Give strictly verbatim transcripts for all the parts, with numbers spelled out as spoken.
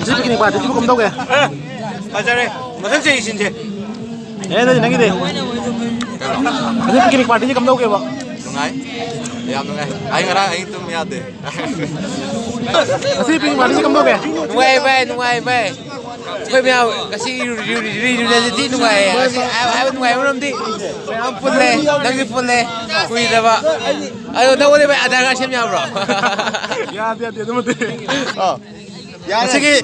ꯉꯁꯤ ꯄꯤꯛꯅꯤꯛ ꯄꯥꯔꯇꯤꯁꯤꯕꯨ ꯀꯝꯗꯧꯒꯦ? ꯐꯖꯔꯦ꯫ ꯃꯊꯪ ꯆꯍꯤ ꯁꯤꯟꯁꯦ꯫ ꯑꯦ, ꯅꯪꯗꯤ, ꯅꯪꯒꯤꯗꯤ? ꯉꯁꯤ ꯄꯤꯛꯅꯤꯛ ꯄꯥꯔꯇꯤꯁꯤ ꯀꯝꯗꯧꯒꯦꯕ? ꯅꯨꯡꯉꯥꯏ꯫ ꯌꯥꯝ ꯅꯨꯡꯉꯥꯏ꯫ ꯑꯩ ꯉꯔꯥꯡ ꯑꯍꯤꯡ ꯇꯨꯝ ꯌꯥꯗꯦ꯫ ꯉꯁꯤ ꯄꯤꯛꯅꯤꯛ ꯄꯥꯔꯇꯤꯁꯤ ꯀꯝꯗꯧꯒꯦ? ꯅꯨꯡꯉꯥꯏ ꯚꯥꯏ, ꯅꯨꯡꯉꯥꯏ ꯚꯥꯏ꯫ ꯑꯩꯈꯣꯏ ꯃꯌꯥꯝ ꯉꯁꯤ ꯔꯤꯌꯨꯅꯤꯌꯟꯁꯤ ꯊꯤ ꯅꯨꯡꯉꯥꯏꯌꯦ꯫ ꯉꯁꯤ ꯍꯥꯏꯕ ꯅꯨꯡꯉꯥꯏꯕ ꯃꯔꯝꯗꯤ ꯃꯌꯥꯝ ꯄꯨꯜꯂꯦ, ꯅꯪꯁꯨ ꯄꯨꯜꯂꯦ, ꯀꯨꯏꯗꯕ꯫ ꯑꯗꯣ ꯅꯪꯉꯣꯟꯗ ꯚꯥꯏ ꯑꯙꯥꯔ ꯀꯥꯔꯗ ꯁꯦꯝ ꯌꯥꯕ꯭ꯔꯣ? ꯌꯥꯗꯦ, ꯌꯥꯗꯦ, ꯑꯗꯨꯃꯗꯤ꯫ ꯑꯥ꯫ ꯌꯥꯔꯦ꯫ ꯉꯁꯤꯒꯤ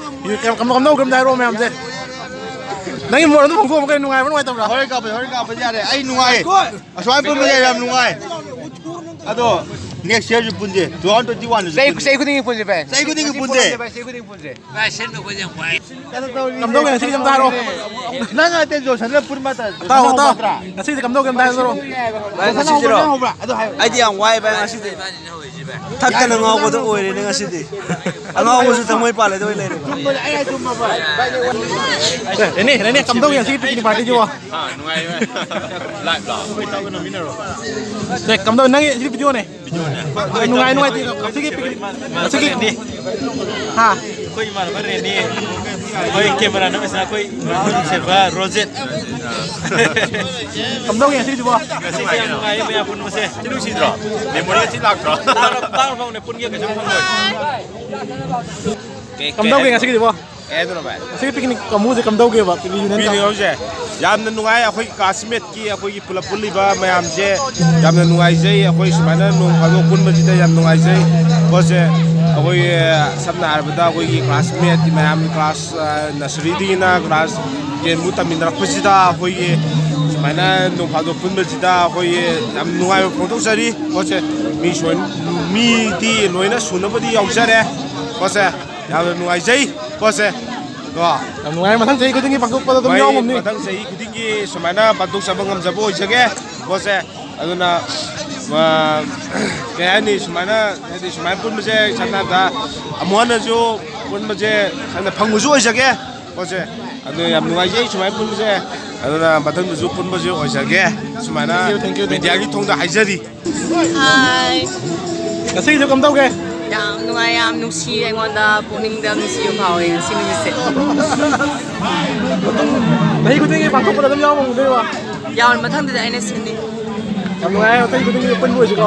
ꯀꯝ-, ꯀꯝ-, ꯀꯝꯗꯧ ꯀꯝꯗꯧ ꯍꯥꯏꯔꯛꯑꯣ ꯃꯌꯥꯝꯁꯦ꯫ ꯅꯪꯒꯤ ꯃꯣꯠ ꯑꯗꯨꯝ ꯐꯣꯡꯗꯣꯛꯑꯣ, ꯀꯩ ꯅꯨꯡꯉꯥꯏꯕ꯭ꯔꯥ ꯅꯨꯡꯉꯥꯏꯇꯕ꯭ꯔꯥ? ꯍꯣꯔꯦꯟ ꯀꯥꯞꯄꯁꯦ, ꯍꯣꯔꯦꯟ ꯀꯥꯞꯄꯁꯦ, ꯌꯥꯔꯦ꯫ ꯑꯩ ꯅꯨꯡꯉꯥꯏ꯫ ꯑꯁꯨꯃꯥꯏꯅ ꯄꯨꯟꯕꯁꯦ ꯌꯥꯝ ꯅꯨꯡꯉꯥꯏ꯫ ꯑꯗꯣ next yearꯁꯨ ꯄꯨꯟꯁꯦ, two thousand twenty oneꯗꯁꯨ ꯆꯍꯤ, ꯄꯨꯟꯁꯦ꯫ ꯆꯍꯤ ꯈꯨꯗꯤꯡꯒꯤ ꯄꯨꯟꯁꯦ ꯚꯥꯏ꯫ ꯆꯍꯤ ꯈꯨꯗꯤꯡꯒꯤ ꯄꯨꯟꯁꯦ꯫ ꯆꯍꯤ ꯈꯨꯗꯤꯡꯒꯤ ꯄꯨꯟꯁꯦ꯫ ꯚꯥꯏ, ꯁꯤꯟꯕ ꯑꯩꯈꯣꯏꯁꯦ ꯌꯥꯝ ꯋꯥꯏ꯫ ꯀꯝꯗꯧꯒꯦ ꯉꯁꯤꯒꯤ ꯑꯝꯇ ꯍꯥꯏꯔꯛꯑꯣ꯫ ꯅꯪ ꯑꯇꯩ ꯖꯣꯟꯁꯟꯒ ꯄꯨꯟꯕ ꯇ-, ꯑꯇꯥꯎ, ꯄꯨꯟꯕ ꯑꯇꯥꯎ꯫ ꯅꯠꯇ꯭ꯔꯥ? ꯉꯁꯤꯗꯤ ꯀꯝꯗꯧꯒꯦ ꯑꯝꯇ ꯍꯥꯏꯔꯛꯑꯣ꯫ ꯚꯥꯏ, ꯉꯁꯤꯁꯤꯔꯣ? ꯍꯧꯕ꯭ꯔꯥ? ꯑꯗꯨ ꯍꯥꯏꯌꯨ꯫ ꯑꯩꯗꯤ ꯌꯥꯝ ꯋꯥꯏ ꯚꯥꯏ ꯉꯁꯤꯗꯤ꯫ ꯊꯛꯇꯅ ꯉꯥꯎꯕꯗ ꯑꯣꯏꯔꯦꯅꯦ ꯉꯁꯤꯗꯤ꯫ ꯑꯉꯥꯎꯕꯁꯨ ꯊꯃꯣꯏ ꯄꯥꯜꯂꯦꯗ ꯑꯣꯏ ꯂꯩꯔꯦ꯫ ꯑꯦ, ꯔꯦꯅꯦ, ꯔꯦꯅꯦ, ꯀꯝꯗꯧꯒꯦ ꯉꯁꯤꯒꯤ ꯄꯤꯛꯅꯤꯛ ꯄꯥꯔꯇꯤꯁꯤꯕꯣ? ꯑꯥ, ꯅꯨꯡꯉꯥꯏꯌꯦ ꯚꯥꯏ꯫ ꯂꯥꯏꯚ ꯂꯥꯛꯑꯣ꯫ ꯑꯦ, ꯀꯝꯗꯧ-, ꯅꯪꯒꯤ ꯁꯤ ꯚꯤꯗꯤꯑꯣꯅꯦ꯫ ꯅꯨꯡꯉꯥꯏ, ꯅꯨꯡꯉꯥꯏꯇꯦ꯫ ꯉꯁꯤꯒꯤ ꯄꯤꯛꯅꯤꯛ, ꯉꯁꯤꯒꯤ, ꯍꯥ? ꯑꯩꯈꯣꯏ ꯏꯃꯥꯟꯅꯕ ꯔꯦꯅꯦ, ꯑꯩꯈꯣꯏ ꯀꯦꯃꯦꯔꯥ ꯅꯝꯃꯤꯁꯤꯅ ꯑꯩꯈꯣꯏ ꯏꯃꯥꯟꯅꯕ ꯁꯦꯕ ꯔꯣꯖꯦꯠ꯫ ꯀꯝꯗꯧꯒꯦ ꯉꯁꯤꯒꯤꯁꯤꯕꯣ? ꯉꯁꯤꯁꯦ ꯌꯥꯝ ꯅꯨꯡꯉꯥꯏꯌꯦ ꯃꯌꯥꯝ ꯄꯨꯟꯕꯁꯦ꯫ ꯁꯤ ꯅꯨꯡꯁꯤꯗ꯭ꯔꯣ? ꯃꯦꯃꯣꯔꯤ ꯊꯤ ꯂꯥꯛꯇ꯭ꯔꯣ? ꯇꯥꯡꯅ, ꯇꯥꯡꯅ ꯐꯪꯕꯅꯦ ꯄꯨꯟꯒꯦ ꯀꯩꯁꯨ ꯐꯪꯉꯣꯏ꯫ ꯀꯝꯗꯧꯒꯦ ꯉꯁꯤꯒꯤꯁꯤꯕꯣ? ꯀꯩ ꯍꯥꯏꯗꯣꯏꯅꯣ ꯚꯥꯏ? ꯉꯁꯤꯒꯤ ꯄꯤꯛꯅꯤꯛ ꯀꯥꯡꯕꯨꯁꯦ ꯀꯝꯗꯧꯒꯦꯕ? ꯄꯤꯛꯅꯤꯛ ꯌꯨꯅꯤꯌꯟ ꯄꯤꯛꯅꯤꯛ ꯀꯥꯡꯕꯨ? ꯍꯧꯁꯦ ꯌꯥꯝꯅ ꯅꯨꯡꯉꯥꯏ꯫ ꯑꯩꯈꯣꯏꯒꯤ ꯀ꯭ꯂꯥꯁꯃꯦꯠꯀꯤ ꯑꯩꯈꯣꯏꯒꯤ ꯄꯨꯂꯞ ꯄꯨꯜꯂꯤꯕ ꯃꯌꯥꯝꯁꯦ ꯌꯥꯝꯅ ꯅꯨꯡꯉꯥꯏꯖꯩ꯫ ꯑꯩꯈꯣꯏ ꯁꯨꯃꯥꯏꯅ ꯅꯣꯡ ꯐꯥꯗꯣꯛ ꯄꯨꯟꯕꯁꯤꯗ ꯌꯥꯝ ꯅꯨꯡꯉꯥꯏꯖꯩ꯫ ꯄꯣꯠꯁꯦ ꯑꯩꯈꯣꯏꯒꯤ ꯁꯝꯅ ꯍꯥꯏꯔꯕꯗ ꯑꯩꯈꯣꯏꯒꯤ ꯀ꯭ꯂꯥꯁꯃꯦꯠ ꯃꯌꯥꯝ ꯀ꯭ꯂꯥꯁ, ꯑ, ꯅꯁꯔꯤꯗꯒꯤꯅ ꯀ꯭ꯂꯥꯁ ꯇꯦꯟꯕꯨ ꯇꯝꯃꯤꯟꯅꯔꯛꯄꯁꯤꯗ ꯑꯩꯈꯣꯏꯒꯤ ꯁꯨꯃꯥꯏꯅ ꯅꯣꯡ ꯐꯥꯗꯣꯛ ꯄꯨꯟꯕꯁꯤꯗ ꯑꯩꯈꯣꯏꯒꯤ ꯌꯥꯝ ꯅꯨꯡꯉꯥꯏꯕ ꯐꯣꯡꯗꯣꯛꯆꯔꯤ꯫ ꯄꯣꯠꯁꯦ ꯃꯤ ꯁꯣꯏ-, ꯃꯤꯗꯤ ꯂꯣꯏꯅ ꯁꯨꯅꯕꯗꯤ ꯌꯥꯎꯖꯔꯦ꯫ ꯄꯣꯠꯁꯦ ꯌꯥꯝꯅ ꯅꯨꯡꯉꯥꯏꯖꯩ꯫ ꯄꯣꯠꯁꯦ ꯀꯣ꯫ ꯌꯥꯝ ꯅꯨꯡꯉꯥꯏ꯫ ꯃꯊꯪ ꯆꯍꯤ ꯈꯨꯗꯤꯡꯒꯤ ꯄꯥꯡꯊꯣꯛꯄꯗ ꯑꯗꯨꯝ ꯃꯣꯏ ꯌꯥꯎꯔꯝꯒꯅꯤ꯫ ꯃꯊꯪ ꯆꯍꯤ ꯈꯨꯗꯤꯡꯒꯤ ꯁꯨꯃꯥꯏꯅ ꯄꯥꯡꯊꯣꯛꯆꯕ ꯉꯝꯖꯕ ꯑꯣꯏꯖꯒꯦ꯫ ꯄꯣꯠꯁꯦ ꯑꯗꯨꯅ, ꯑ, ꯀꯩ ꯍꯥꯏꯅꯤ, ꯁꯨꯃꯥꯏꯅ, ꯍꯥꯏꯗꯤ, ꯁꯨꯃꯥꯏꯅ ꯄꯨꯟꯕꯁꯦ ꯁꯝꯅ ꯍꯥꯏꯔꯕꯗ ꯑꯃꯨꯛ ꯍꯟꯅꯁꯨ ꯄꯨꯟꯕꯁꯦ ꯁꯝꯅ ꯐꯪꯕꯁꯨ ꯑꯣꯏꯖꯒꯦ꯫ ꯄꯣꯠꯁꯦ ꯑꯗꯨ ꯌꯥꯝ ꯅꯨꯡꯉꯥꯏꯖꯩ ꯁꯨꯃꯥꯏꯅ ꯄꯨꯟꯕꯁꯦ꯫ ꯑꯗꯨꯅ ꯃꯊꯪꯗꯁꯨ ꯄꯨꯟꯕꯁꯦ ꯑꯣꯏꯖꯒꯦ꯫ ꯁꯨꯃꯥꯏꯅ Thank you, thank you, thank you. ꯃꯦꯗꯤꯌꯥꯒꯤ ꯊꯣꯡꯗ ꯍꯥꯏꯖꯔꯤ꯫ ꯍꯥꯏ꯫ ꯉꯁꯤꯒꯤꯁꯨ ꯀꯝꯗꯧꯒꯦ? ꯌꯥꯝ ꯅꯨꯡꯉꯥꯏ, ꯌꯥꯝ ꯅꯨꯡꯁꯤ, ꯑꯩꯉꯣꯟꯗ ꯄꯨꯛꯅꯤꯡꯗ ꯌꯥꯝ ꯅꯨꯡꯁꯤꯕ ꯐꯥꯎꯋꯦ ꯉꯁꯤ ꯅꯨꯃꯤꯠꯁꯦ꯫ ꯆꯍꯤ ꯈꯨꯗꯤꯡꯒꯤ ꯄꯥꯡꯊꯣꯛꯄꯗ ꯑꯗꯨꯝ ꯌꯥꯎꯕ ꯉꯝꯗꯣꯏꯕ? ꯌꯥꯎꯔ ꯃꯊꯪꯗꯗꯤ ꯑꯩꯅ ꯁꯤꯟꯅꯤ꯫ ꯌꯥꯝ ꯅꯨꯡꯉꯥꯏ, ꯃꯊꯪ ꯈꯨꯗꯤꯡꯒꯤ ꯄꯨꯟꯕ ꯑꯣꯏꯁꯤꯀꯣ꯫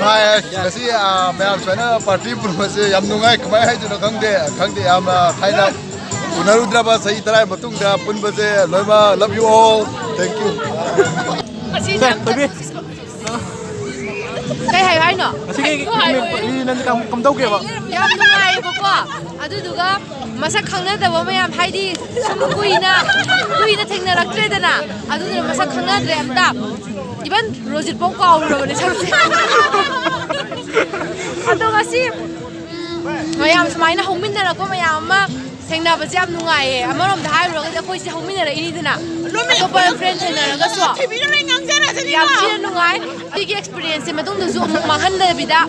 ꯍꯥꯏ, ꯉꯁꯤ ꯑ, ꯃꯌꯥꯝ ꯁꯨꯃꯥꯏꯅ ꯄꯥꯔꯇꯤ ꯄꯨꯟꯕꯁꯦ ꯌꯥꯝ ꯅꯨꯡꯉꯥꯏ꯫ ꯀꯃꯥꯏꯅ ꯍꯥꯏꯗꯣꯏꯅꯣ ꯈꯪꯗꯦ꯫ ꯈꯪꯗꯦ, ꯌꯥꯝꯅ ꯊꯥꯏꯅ ꯎꯅꯔꯨꯗ꯭ꯔꯕ ꯆꯍꯤ ꯇꯔꯥꯒꯤ ꯃꯇꯨꯡꯗ ꯄꯨꯟꯕꯁꯦ ꯂꯣꯏꯅꯃꯛ love you all, thank you꯫ ꯀꯩ ꯍꯥꯏꯌꯨ ꯍꯥꯏꯅꯣ? ꯉꯁꯤꯒꯤ ꯀꯝꯗꯧꯒꯦꯕ? ꯌꯥꯝ ꯅꯨꯡꯉꯥꯏꯌꯦꯕꯀꯣ꯫ ꯑꯗꯨꯗꯨꯒ ꯃꯁꯛ ꯈꯪꯅꯗꯕ ꯃꯌꯥꯝ, ꯍꯥꯏꯗꯤ ꯁꯨꯝ ꯀꯨꯏꯅ ꯀꯨꯏꯅ ꯊꯦꯡꯅꯔꯛꯇ꯭ꯔꯦꯗꯅ, ꯑꯗꯨꯗꯨꯅ ꯃꯁꯛ ꯈꯪꯅꯗ꯭ꯔꯦ ꯑꯝꯇ꯫ ꯏꯚꯟ ꯔꯣꯖꯤꯠ ꯐꯥꯎ ꯀꯥꯎꯔꯨꯔꯕꯅꯦ ꯁꯛꯁꯦ꯫ ꯑꯗꯣ ꯉꯁꯤ ꯃꯌꯥꯝ ꯁꯨꯃꯥꯏꯅ ꯍꯧꯃꯤꯟꯅꯔꯛꯄ ꯃꯌꯥꯝ ꯑꯃ ꯊꯦꯡꯅꯕꯁꯦ ꯌꯥꯝ ꯅꯨꯡꯉꯥꯏꯌꯦ꯫ ꯑꯃꯔꯣꯝꯗ ꯍꯥꯏꯔꯨꯔꯒꯗꯤ ꯑꯩꯈꯣꯏꯁꯦ ꯍꯧꯃꯤꯟꯅꯔꯛꯏꯅꯤꯗꯅ, ꯑꯇꯣꯞꯄ ꯐ꯭ꯔꯦꯟ ꯊꯦꯡꯅꯔꯒꯁꯨ ꯌꯥꯝ ꯊꯤꯅ ꯅꯨꯡꯉꯥꯏ꯫ ꯁꯤꯒꯤ ꯑꯦꯛꯁꯄꯤꯔꯤꯌꯦꯟꯁꯁꯦ ꯃꯇꯨꯡꯗꯁꯨ ꯑꯃꯨꯛ ꯃꯥꯡꯍꯟꯗꯕꯤꯗ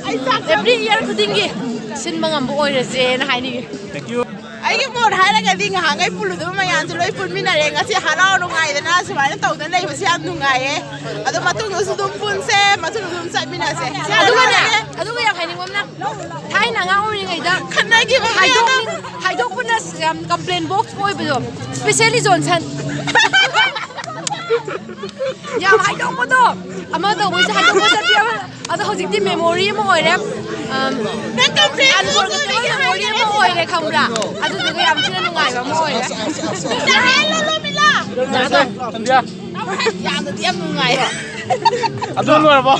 ꯑꯦꯕ꯭ꯔꯤ ꯏꯌꯥꯔ ꯈꯨꯗꯤꯡꯒꯤ ꯁꯤꯟꯕ ꯉꯝꯕ ꯑꯣꯏꯔꯁꯦꯅ ꯍꯥꯏꯅꯤꯡꯉꯤ꯫ Thank you. ꯑꯩꯒꯤ ꯃꯣꯠ ꯍꯥꯏꯔꯒꯗꯤ ꯉꯍꯥꯟꯈꯩ ꯄꯨꯜꯂꯨꯗꯕ ꯃꯌꯥꯝꯁꯦ ꯂꯣꯏ ꯄꯨꯟꯃꯤꯟꯅꯔꯦ꯫ ꯉꯁꯤ ꯍꯔꯥꯎ ꯅꯨꯡꯉꯥꯏꯗꯅ ꯁꯨꯃꯥꯏꯅ ꯇꯧꯗꯅ ꯂꯩꯕꯁꯦ ꯌꯥꯝ ꯅꯨꯡꯉꯥꯏꯌꯦ꯫ ꯑꯗꯣ ꯃꯇꯨꯡꯗꯁꯨ ꯑꯗꯨꯝ ꯄꯨꯟꯁꯦ, ꯃꯇꯨꯡꯗꯁꯨ ꯑꯗꯨꯝ ꯆꯠꯃꯤꯟꯅꯁꯦ꯫ ꯑꯗꯨꯒꯅꯦ, ꯑꯗꯨꯒ ꯌꯥꯝ ꯍꯥꯏꯅꯤꯡꯕ ꯑꯃꯅ, ꯊꯥꯏꯅ ꯑꯉꯥꯡ ꯑꯣꯏꯔꯤꯉꯩꯗ ꯈꯠꯅꯈꯤꯕ ꯍꯥꯏꯗꯣꯛꯅꯤꯡ- ꯍꯥꯏꯗꯣꯛꯄꯅ ꯌꯥꯝ ꯀꯝꯄ꯭ꯂꯦꯟ ꯕꯣꯛꯁ ꯑꯣꯏꯕꯗꯣ, ꯁ꯭ꯄꯦꯁꯦꯂꯤ ꯖꯣꯟꯁꯟ꯫ ꯌꯥꯝ ꯍꯥꯏꯗꯣꯛꯄꯗꯣ, ꯑꯃ ꯇꯧꯕꯩꯁꯨ ꯍꯥꯏꯗꯣꯛꯄ ꯆꯠꯄꯤ ꯑꯃ꯫ ꯑꯗꯣ ꯍꯧꯖꯤꯛꯇꯤ ꯃꯦꯃꯣꯔꯤ ꯑꯃ ꯑꯣꯏꯔꯦ꯫ ꯑꯝ, unforgettable memory ꯑꯃ ꯑꯣꯏꯔꯦ, ꯈꯪꯕ꯭ꯔꯥ? ꯑꯗꯨꯗꯨꯒ ꯌꯥꯝ ꯊꯤꯅ ꯅꯨꯡꯉꯥꯏꯕ ꯑꯃ ꯑꯣꯏꯔꯦ꯫ ꯁꯟꯗ꯭ꯌꯥ, ꯌꯥꯝꯅꯗꯤ ꯌꯥꯝ ꯅꯨꯡꯉꯥꯏ꯫ ꯑꯗꯨ ꯂꯣꯏꯔꯕꯣ?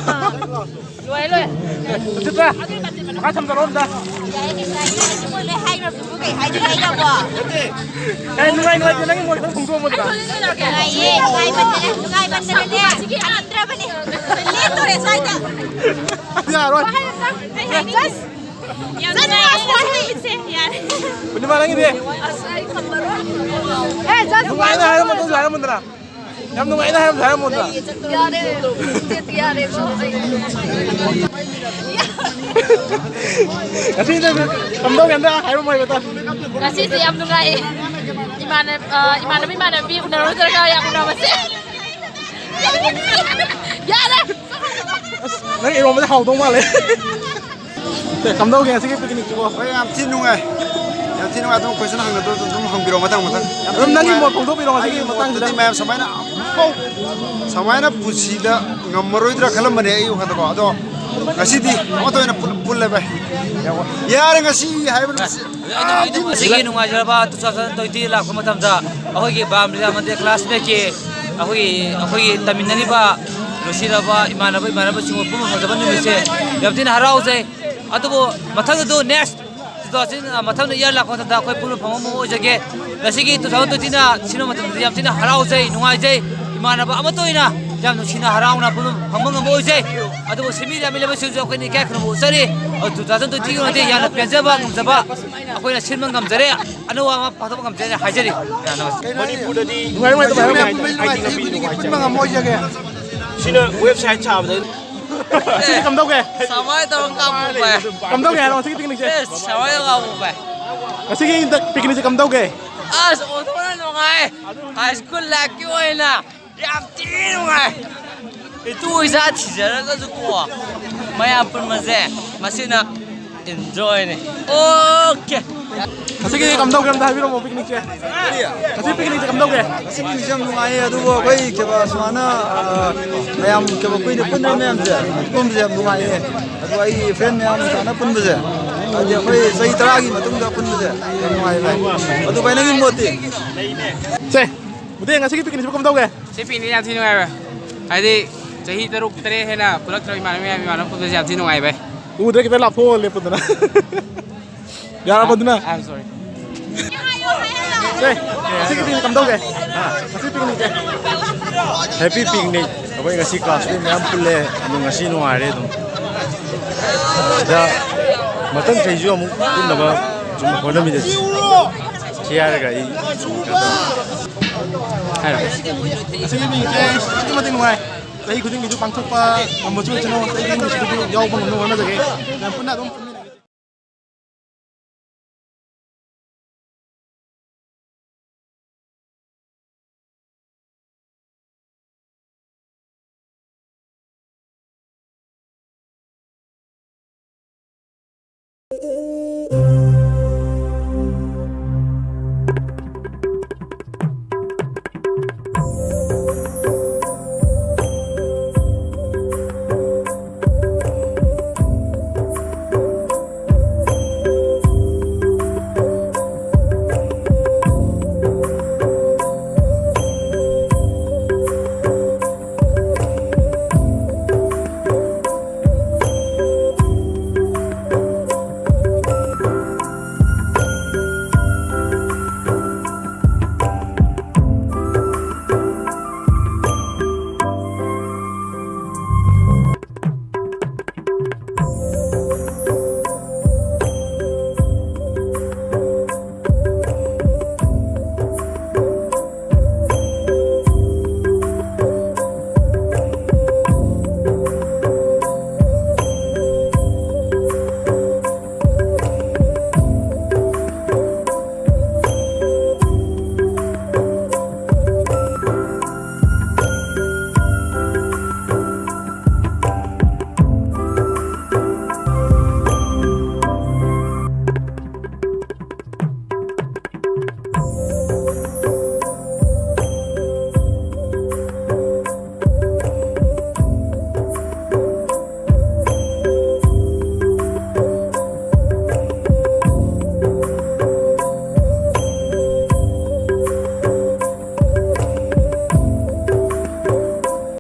ꯂꯣꯏꯔꯦ, ꯂꯣꯏꯔꯦ꯫ ꯆꯤꯇ꯭ꯔꯥ, ꯃꯈꯥ ꯊꯝꯖꯔꯣ ꯑꯝꯇ꯫ ꯃꯣꯏ ꯂꯣꯏ ꯍꯥꯏꯈ꯭ꯔꯕꯗꯨꯕꯨ ꯀꯩ ꯍꯥꯏꯗꯣꯏꯅꯣ ꯑꯩꯅꯕꯣ? ꯑꯦ, ꯅꯨꯡꯉꯥꯏ ꯅꯨꯡꯉꯥꯏꯇꯦ, ꯅꯪꯒꯤ ꯃꯣꯏ ꯈꯤꯇꯪ ꯐꯣꯡꯗꯣꯛꯑꯝꯃꯨꯗꯅ꯫ ꯅꯨꯡꯉꯥꯏꯌꯦ, ꯅꯨꯡꯉꯥꯏꯃꯟꯗꯅ, ꯅꯨꯡꯉꯥꯏꯃꯟꯗꯅꯅꯦ ꯍꯟꯅꯤꯡꯗ꯭ꯔꯕꯅꯦ꯫ ꯂꯦꯞꯇꯣꯔꯦ ꯁ꯭ꯋꯥꯏꯗ꯫ ꯌꯥꯔꯣꯏ꯫ ꯆꯠꯂꯣ, ꯑꯁ, ꯋꯥꯍꯩꯁꯦ, ꯌꯥꯔꯦ꯫ ꯄꯨꯔꯅꯤꯃꯥ, ꯅꯪꯒꯤꯗꯤ? ꯑꯦ, just ꯅꯨꯡꯉꯥꯏꯅ ꯍꯥꯏꯔꯝꯃꯣ, ꯑꯗꯨꯁꯨ ꯍꯥꯏꯔꯝꯃꯨꯗꯅ꯫ ꯌꯥꯝ ꯅꯨꯡꯉꯥꯏꯅ ꯍꯥꯏꯔꯝꯃꯣ, ꯍꯥꯏꯔꯝꯃꯨꯗꯅ꯫ ꯌꯥꯔꯦ, ꯆꯦꯠ ꯌꯥꯔꯦꯀꯣ꯫ ꯉꯁꯤꯗꯤ ꯀꯝꯗꯧꯒꯦ ꯑꯝꯇ ꯍꯥꯏꯔꯝꯃꯣ, ꯍꯥꯏꯕ ꯇꯥ꯫ ꯉꯁꯤꯁꯦ ꯌꯥꯝ ꯅꯨꯡꯉꯥꯏꯌꯦ꯫ ꯏꯃꯥꯟꯅ-, ꯑ, ꯏꯃꯥꯟꯅꯕ ꯏꯃꯥꯟꯅꯕꯤ ꯎꯅꯔꯨꯗ꯭ꯔꯒ ꯌꯥꯝ ꯎꯅꯕꯁꯦ꯫ ꯌꯥꯔꯦ! ꯑꯁ, ꯅꯪ ꯏꯔꯣꯝꯕꯁꯦ ꯍꯥꯎꯗꯧ ꯃꯥꯜꯂꯦ꯫ ꯀꯝꯗꯧꯒꯦ ꯉꯁꯤꯒꯤ ꯄꯤꯛꯅꯤꯛꯁꯤꯕꯣ? ꯍꯣꯏ, ꯌꯥꯝ ꯊꯤ ꯅꯨꯡꯉꯥꯏ꯫ ꯌꯥꯝ ꯊꯤ ꯅꯨꯡꯉꯥꯏ꯫ ꯑꯗꯨꯝ ꯀꯣꯏꯁꯟ ꯍꯪꯒꯗ꯭ꯔꯣ? ꯑꯗꯨꯝ ꯍꯪꯕꯤꯔꯛꯑꯣ ꯃꯊꯪ ꯃꯊꯪ꯫ ꯌꯥꯝ ꯊꯤ ꯑꯗꯨꯝ ꯅꯪꯒꯤ ꯅꯨꯡꯉꯥꯏ꯫ ꯃꯣꯠ ꯐꯣꯡꯗꯣꯛꯄꯤꯔꯣ ꯉꯁꯤꯒꯤ ꯑꯩꯒꯤ ꯃꯇꯥꯡꯁꯤꯗ꯫ ꯃꯣꯠꯇꯗꯤ ꯃꯌꯥꯝ ꯁꯨꯃꯥꯏꯅ ꯑꯃꯨꯛꯐꯥꯎ ꯁꯨꯃꯥꯏꯅ ꯄꯨꯟꯁꯤꯗ ꯉꯝꯃꯔꯣꯏꯗ꯭ꯔꯥ ꯈꯜꯂꯝꯕꯅꯦ ꯑꯩ ꯋꯥꯈꯜꯗꯀꯣ꯫ ꯑꯗꯣ ꯉꯁꯤꯗꯤ ꯑꯃꯠꯇ ꯑꯣꯏꯅ ꯄꯨꯜ-, ꯄꯨꯜꯂꯦ ꯚꯥꯏ꯫ ꯌꯥꯔꯦ, ꯉꯁꯤ ꯍꯥꯏꯕ ꯅꯨꯃꯤꯠꯁꯤ ꯌꯥꯝ ꯊꯤ ꯅꯨꯡꯉꯥꯏ꯫ ꯑꯁꯤꯒꯤ ꯅꯨꯡꯉꯥꯏꯖꯔꯕ two thousand twenty ꯂꯥꯛꯄ ꯃꯇꯝꯗ ꯑꯩꯈꯣꯏꯒꯤ ꯕꯥꯝ ꯂꯤꯂꯥ ꯃꯟꯗꯤꯔ classmate ꯀꯤ ꯑꯩꯈꯣꯏꯒꯤ, ꯑꯩꯈꯣꯏꯒꯤ ꯇꯝꯃꯤꯟꯅꯔꯤꯕ ꯅꯨꯡꯁꯤꯔꯕ ꯏꯃꯥꯟꯅꯕ ꯏꯃꯥꯟꯅꯕꯁꯤꯡꯕꯨ ꯄꯨꯟꯕ ꯐꯪꯖꯕ ꯅꯨꯃꯤꯠꯁꯦ ꯌꯥꯝ ꯊꯤꯅ ꯍꯔꯥꯎꯖꯩ꯫ ꯑꯗꯨꯕꯨ ꯃꯊꯪꯗꯁꯨ next two thousand, ꯑ, ꯃꯊꯪꯗ year ꯂꯥꯛꯄ ꯃꯇꯝꯗ ꯑꯩꯈꯣꯏ ꯄꯨꯟꯕ ꯐꯪꯕ ꯑꯃ ꯑꯣꯏꯖꯒꯦ꯫ ꯉꯁꯤꯒꯤ two thousand twenty ꯅ ꯁꯤꯟꯕ ꯃꯇꯝꯗꯗꯤ ꯌꯥꯝ ꯊꯤꯅ ꯍꯔꯥꯎꯖꯩ, ꯅꯨꯡꯉꯥꯏꯖꯩ꯫ ꯏꯃꯥꯟꯅꯕ ꯑꯃꯠꯇ ꯑꯣꯏꯅ ꯌꯥꯝ ꯅꯨꯡꯁꯤꯅ ꯍꯔꯥꯎꯅ ꯄꯨꯟꯕ ꯐꯪꯕ ꯉꯝꯕ ꯑꯣꯏꯖꯩ꯫ ꯑꯗꯨꯕꯨ ꯁꯤꯟꯕꯤꯔꯤꯕ ꯃꯤꯂꯣꯏꯁꯤꯡꯁꯨ ꯑꯩꯈꯣꯏꯅ ꯏꯀꯥꯏ ꯈꯨꯝꯅꯕ ꯎꯠꯆꯔꯤ꯫ ꯑꯗꯨ two thousand twenty ꯒꯤ ꯑꯣꯏꯅꯗꯤ ꯌꯥꯝꯅ ꯄꯦꯟꯖꯕ ꯉꯝꯖꯕ ꯑꯩꯈꯣꯏꯅ ꯁꯤꯟꯕ ꯉꯝꯖꯔꯦ꯫ ꯑꯅꯧꯕ ꯑꯃ ꯄꯥꯡꯊꯣꯛꯄ ꯉꯝꯖꯔꯦ ꯍꯥꯏꯖꯔꯤ꯫ ꯃꯅꯤꯄꯨꯔꯗꯗꯤ ꯅꯨꯡꯉꯥꯏ, ꯅꯨꯡꯉꯥꯏ, ꯅꯨꯡꯉꯥꯏ, ꯅꯨꯡꯉꯥꯏ, ꯅꯨꯡꯉꯥꯏ, ꯅꯨꯡꯉꯥꯏ, ꯆꯍꯤ ꯈꯨꯗꯤꯡꯒꯤ ꯄꯨꯟꯕ ꯉꯝꯃꯣꯏꯖꯒꯦ꯫ ꯁꯤꯅ website ꯁꯥꯕꯗ ꯁꯤꯗꯤ ꯀꯝꯗꯧꯒꯦ? ꯁꯃꯥꯏ ꯇꯧꯔ ꯀꯥꯞꯄꯨ ꯚꯥꯏ꯫ ꯀꯝꯗꯧꯒꯦ ꯍꯥꯏꯔꯣ ꯉꯁꯤꯒꯤ ꯄꯤꯛꯅꯤꯛꯁꯦ? ꯑꯦ, ꯁꯃꯥꯏ ꯇꯧꯔ ꯀꯥꯞꯄꯨ ꯚꯥꯏ꯫ ꯉꯁꯤꯒꯤ ꯄꯤꯛꯅꯤꯛꯁꯦ ꯀꯝꯗꯧꯒꯦ? ꯑꯁ, ꯑꯣꯟꯊꯣꯛꯅ ꯅꯨꯡꯉꯥꯏ꯫ High school life ꯀꯤ ꯑꯣꯏꯅ ꯌꯥꯝ ꯊꯤ ꯅꯨꯡꯉꯥꯏ꯫ ꯏꯇꯨ ꯏꯆꯥ ꯊꯤꯖꯔꯒꯁꯨ ꯀꯣ, ꯃꯌꯥꯝ ꯄꯨꯟꯕꯁꯦ ꯃꯁꯤꯅ enjoy ꯅꯤ꯫ Okay꯫ ꯉꯁꯤꯒꯤ ꯀꯝꯗꯧꯒꯦ ꯑꯝꯇ ꯍꯥꯏꯕꯤꯔꯝꯃꯣ ꯄꯤꯛꯅꯤꯛꯁꯦ꯫ ꯉꯁꯤ ꯄꯤꯛꯅꯤꯛꯁꯦ ꯀꯝꯗꯧꯒꯦ? ꯉꯁꯤ ꯄꯤꯛꯅꯤꯛꯁꯦ ꯌꯥꯝ ꯅꯨꯡꯉꯥꯏꯌꯦ, ꯑꯗꯨꯕꯨ ꯑꯩꯈꯣꯏ ꯀꯩꯕ ꯁꯨꯃꯥꯏꯅ, ꯑ, ꯃꯌꯥꯝ ꯀꯩꯕ ꯀꯨꯏꯅ ꯄꯨꯟꯗꯕ ꯃꯌꯥꯝꯁꯦ ꯄꯨꯟꯕꯁꯦ ꯌꯥꯝ ꯅꯨꯡꯉꯥꯏꯌꯦ꯫ ꯑꯗꯨ ꯑꯩꯒꯤ friend ꯃꯌꯥꯝ ꯁꯨꯃꯥꯏꯅ ꯄꯨꯟꯕꯁꯦ, ꯍꯥꯏꯗꯤ ꯑꯩꯈꯣꯏ ꯆꯍꯤ ꯇꯔꯥꯒꯤ ꯃꯇꯨꯡꯗ ꯄꯨꯟꯕꯁꯦ ꯌꯥꯝ ꯅꯨꯡꯉꯥꯏꯌꯦ ꯚꯥꯏ꯫ ꯑꯗꯨ ꯚꯥꯏ, ꯅꯪꯒꯤ ꯃꯣꯠꯇꯤ? ꯁꯦ, ꯎꯗꯦ, ꯉꯁꯤꯒꯤ ꯄꯤꯛꯅꯤꯛꯁꯤꯕꯨ ꯀꯝꯗꯧꯒꯦ? ꯁꯤ ꯄꯤꯛꯅꯤꯛ ꯌꯥꯝ ꯊꯤ ꯅꯨꯡꯉꯥꯏꯕ꯫ ꯍꯥꯏꯗꯤ ꯆꯍꯤ ꯇꯔꯨꯛ ꯇꯔꯦꯠ ꯍꯦꯟꯅ ꯄꯨꯜꯂꯛꯇ꯭ꯔꯕ ꯏꯃꯥꯟꯅꯕ ꯃꯌꯥꯝ, ꯏꯃꯥꯟꯅꯕ ꯄꯨꯟꯕꯁꯦ ꯌꯥꯝ ꯊꯤ ꯅꯨꯡꯉꯥꯏ ꯚꯥꯏ꯫ ꯎꯗ꯭ꯔꯦ, ꯈꯤꯇꯪ ꯂꯥꯞꯊꯣꯛꯑ ꯂꯦꯞꯄꯨꯗꯅ꯫ ꯌꯥꯔꯕ ꯑꯗꯨꯅ? I am sorry. ꯁꯦ, ꯉꯁꯤꯒꯤ ꯄꯤꯛꯅꯤꯛ ꯀꯝꯗꯧꯒꯦ? ꯉꯁꯤ ꯄꯤꯛꯅꯤꯛꯁꯦ? Happy picnic꯫ ꯑꯩꯈꯣꯏ ꯉꯁꯤ classmate ꯃꯌꯥꯝ ꯄꯨꯜꯂꯦ, ꯑꯗꯨ ꯉꯁꯤ ꯅꯨꯡꯉꯥꯏꯔꯦ ꯑꯗꯨꯝ꯫ ꯑꯗ ꯃꯊꯪ ꯆꯍꯤꯁꯨ ꯑꯃꯨꯛ ꯄꯨꯟꯅꯕ ꯁꯨꯝ ꯍꯣꯠꯅꯃꯤꯟꯅꯁꯤ꯫ ꯁꯤ ꯍꯥꯏꯔꯒ ꯑꯩ ꯍꯥꯏꯔꯣ꯫ ꯉꯁꯤꯒꯤ ꯄꯤꯛꯅꯤꯛꯁꯦ ꯑꯗꯨꯛꯀꯤ ꯃꯇꯤꯛ ꯅꯨꯡꯉꯥꯏ꯫ ꯆꯍꯤ ꯈꯨꯗꯤꯡꯒꯤꯁꯨ ꯄꯥꯡꯊꯣꯛꯄ ꯉꯝꯕꯁꯨ ꯑꯣꯏꯁꯅꯨ, ꯆꯍꯤ ꯈꯨꯗꯤꯡꯒꯤꯁꯨ ꯌꯥꯎꯕ ꯉꯝꯅꯕ ꯍꯣꯠꯅꯖꯒꯦ꯫ ꯃꯌꯥꯝ ꯄꯨꯟꯅ ꯑꯗꯨꯝ ꯄꯨꯟꯃꯤꯟꯅꯒꯦ꯫